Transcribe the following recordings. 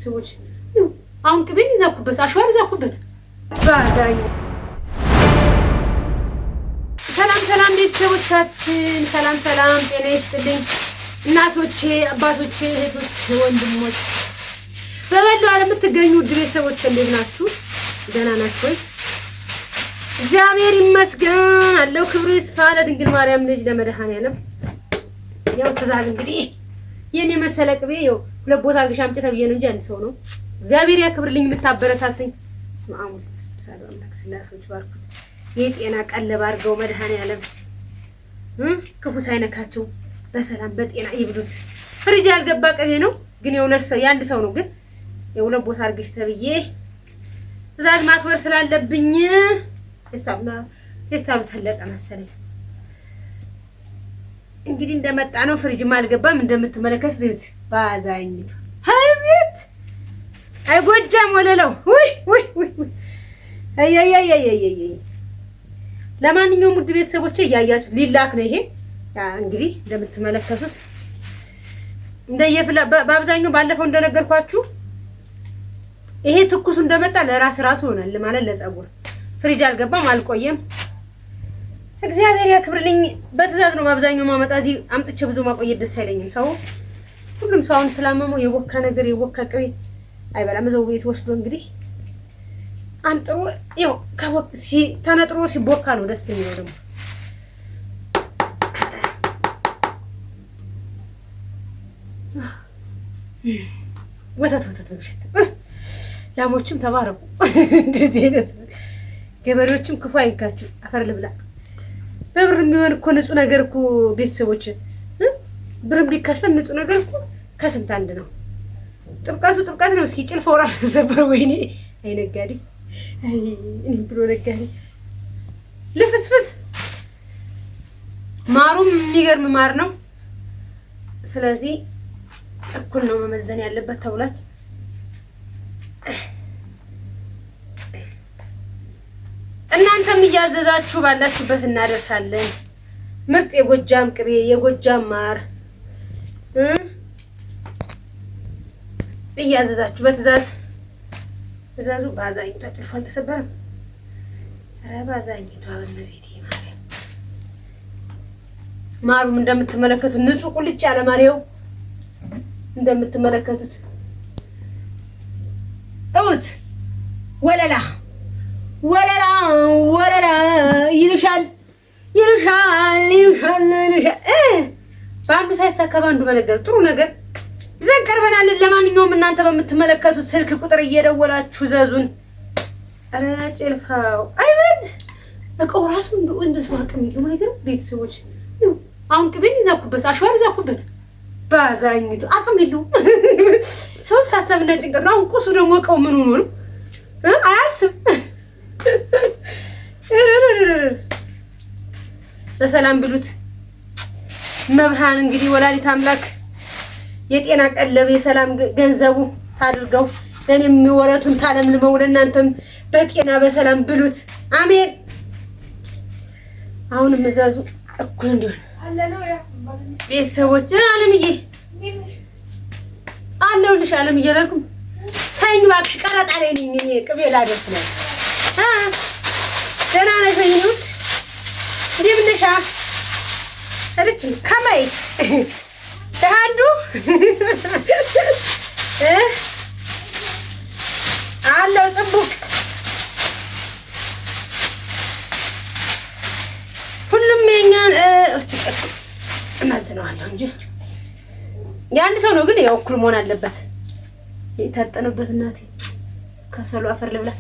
ቤተሰቦች አሁን ቅቤን ይዛኩበት፣ አሸዋን ይዛኩበት ባዛኝ። ሰላም ሰላም ቤተሰቦቻችን፣ ሰላም ሰላም፣ ጤና ይስጥልኝ እናቶቼ፣ አባቶቼ፣ እህቶቼ፣ ወንድሞች በመላው ዓለም የምትገኙ ውድ ቤተሰቦች እንዴት ናችሁ? ደህና ናችሁ ወይ? እግዚአብሔር ይመስገን አለው። ክብሩ ይስፋ ለድንግል ማርያም ልጅ ለመድኃኔዓለም። ያው ትእዛዝ እንግዲህ የኔ መሰለ ቅቤ ያው ሁለት ቦታ አድርገሽ አምጪ ተብዬ ነው እንጂ አንድ ሰው ነው። እግዚአብሔር ያክብርልኝ የምታበረታትኝ። እስመ አብ ወወልድ ወመንፈስ ቅዱስ አሐዱ አምላክ። ስላሴዎች ባርኩት። የጤና ቀለብ አድርገው መድኃኔዓለም ክፉ ሳይነካቸው በሰላም በጤና ይብሉት። ፍሪጅ ያልገባ ቅቤ ነው ግን የሁለት ሰው የአንድ ሰው ነው ግን የሁለት ቦታ አድርገሽ ተብዬ ትእዛዝ ማክበር ስላለብኝ ፌስታሉ ተለቀ መሰለኝ። እንግዲህ እንደመጣ ነው። ፍሪጅም አልገባም። እንደምትመለከቱት ባዛኝቱ አቤት! አይ ጎጃም ወለለው! ውይ ውይ ውይ! አይ አይ አይ አይ! ለማንኛውም ውድ ቤተሰቦቼ እያያችሁት ሊላክ ነው ይሄ። እንግዲህ እንደምትመለከቱት እንደየፍላ በአብዛኛው ባለፈው እንደነገርኳችሁ ይሄ ትኩሱ እንደመጣ ለራስ ራሱ ይሆናል ማለት ለፀጉር ፍሪጅ አልገባም፣ አልቆየም። እግዚአብሔር ያክብርልኝ። በትእዛዝ ነው በአብዛኛው ማመጣ። እዚህ አምጥቼ ብዙ ማቆየት ደስ አይለኝም። ሰው ሁሉም ሰው አሁን ስላመመው የቦካ ነገር የቦካ ቅቤ አይበላም። እዛው ቤት ወስዶ እንግዲህ አንጥሮ ይኸው ተነጥሮ ሲቦካ ነው ደስ የሚለው ደግሞ። ወተት ወተት ነው የሚሸተው። ላሞችም ተባረኩ። እንደዚህ አይነት ገበሬዎችም ክፉ አይንካችሁ። አፈር ልብላ። በብር የሚሆን እኮ ንጹህ ነገር እኮ ቤተሰቦች፣ ብር ቢከፈል ንጹህ ነገር እኮ ከስንት አንድ ነው። ጥብቀቱ ጥብቀት ነው። እስኪ ጭልፋው ራሱ ተሰበር። ወይኔ አይ ነጋዴ፣ አይ እኔ ብሎ ነጋዴ ልፍስፍስ። ማሩም የሚገርም ማር ነው። ስለዚህ እኩል ነው መመዘን ያለበት ተብሏል። እናንተም እያዘዛችሁ ባላችሁበት እናደርሳለን። ምርጥ የጎጃም ቅቤ፣ የጎጃም ማር እያዘዛችሁ በትእዛዝ ትእዛዙ። በአዛኝቷ ጭልፎ አልተሰበረም። ኧረ በአዛኝቷ በእመቤቴ ማርያም። ማሩም እንደምትመለከቱት ንጹህ ቁልጭ ያለ ማር ይኸው እንደምትመለከቱት እውት ወለላ ወለላ ወለላ ይሉሻል ይሉሻል ይሉሻል ይሉሻል። በአንዱ ሳይሳካ በአንዱ መነገር ጥሩ ነገር ይዘን ቀርበናል። ለማንኛውም እናንተ በምትመለከቱት ስልክ ቁጥር እየደወላችሁ ዘዙን። ኧረ ጭልፋው አይበድ እቃው ራሱ እንደ ሰው አቅም የለውም። አይገርም ቤተሰቦች። አሁን ቅቤን ይዛኩበት፣ አሸዋን ይዛኩበት ባዛኝቱ አቅም የለውም። ሰው ሳሰብና ጭንቀት ነው። አሁን ቁሱ ደግሞ እቃው ምን ሆኖ ነው አያስብ። በሰላም ብሉት። መብርሃን እንግዲህ ወላዲት አምላክ የጤና ቀለብ የሰላም ገንዘቡ ታድርገው። ለእኔም ወረቱን ታለምልመው፣ ለእናንተም በጤና በሰላም ብሉት። አሜን። አሁንም እዘዙ እኩል እንዲሆን ቤተሰቦች። አለምዬ አለሁልሽ። አለምዬ አላልኩም? ተይኝ እባክሽ፣ ቀረጣ ላይ ነኝ እኔ ቅቤ ላደርስ ነው። ደህና ነሽ ወይ ውድ? እንዴት ነሽ? አለች ከመይ ደሃንዱ አለው ጽቡቅ ሁሉም የኛን እመዝነዋለሁ እንጂ የአንድ ሰው ነው ግን ያው እኩል መሆን አለበት። የታጠነበት እናቴ ከሰሉ አፈር ልብላ።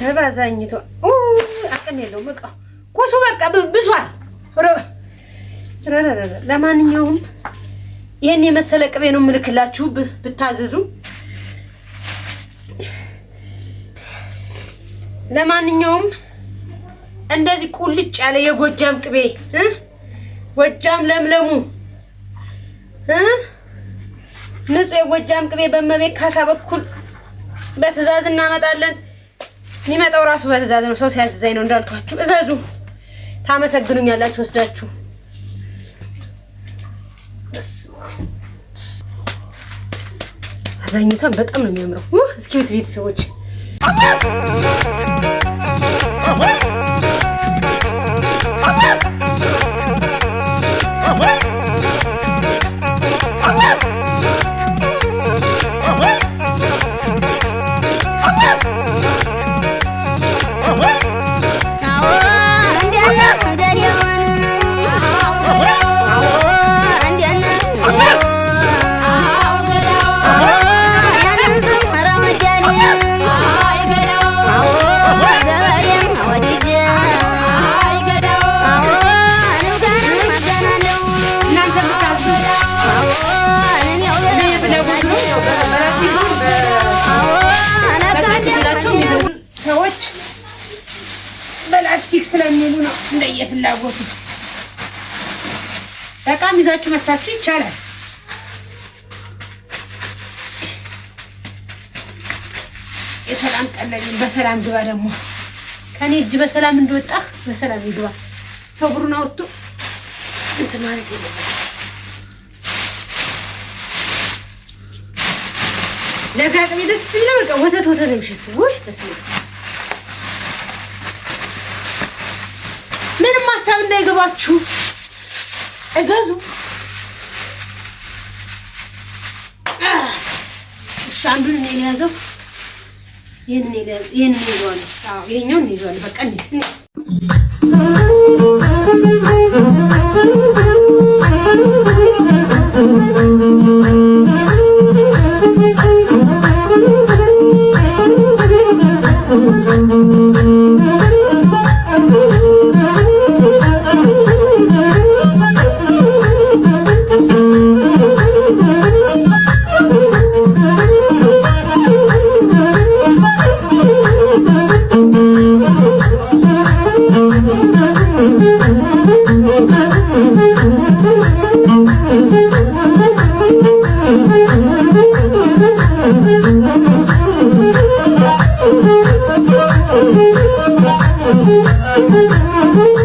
ረባዛኝቷ አቅም የለውም እቃው ቁሱ በቃ ብሷል። ለማንኛውም ይህን የመሰለ ቅቤ ነው የምልክላችሁ ብታዘዙ። ለማንኛውም እንደዚህ ቁልጭ ያለ የጎጃም ቅቤ ጎጃም ለምለሙ ንጹህ የጎጃም ቅቤ በእመቤት ካሳ በኩል በትዕዛዝ እናመጣለን። የሚመጣው ራሱ በትዕዛዝ ነው። ሰው ሲያዝዘኝ ነው እንዳልኳችሁ። እዘዙ፣ ታመሰግኑኛላችሁ ወስዳችሁ። አዛኝቷን በጣም ነው የሚያምረው። እስኪ ቤተሰቦች ሰዎች በላስቲክ ስለሚሉ ነው እንደየፍላጎቱ። በጣም ይዛችሁ መታችሁ ይቻላል። የሰላም ቀለል በሰላም ግባ። ደግሞ ከኔ እጅ በሰላም እንደወጣ በሰላም ይግባ። ሰው ብሩን አወጥቶ እንትን ማለት የለበትም። ለጋ ቅቤ ደስ የሚለው በቃ ወተት ወተት ነው የሚሸተው። ውይ በስመ አብ ምንም ሀሳብ እንዳይገባችሁ እዘዙ። እሺ አንዱን እኔ ልያዘው፣ ይሄንን ይዘዋለሁ። አዎ ይሄኛውን ይዘዋለሁ። በቃ እንሂድ። Thank you.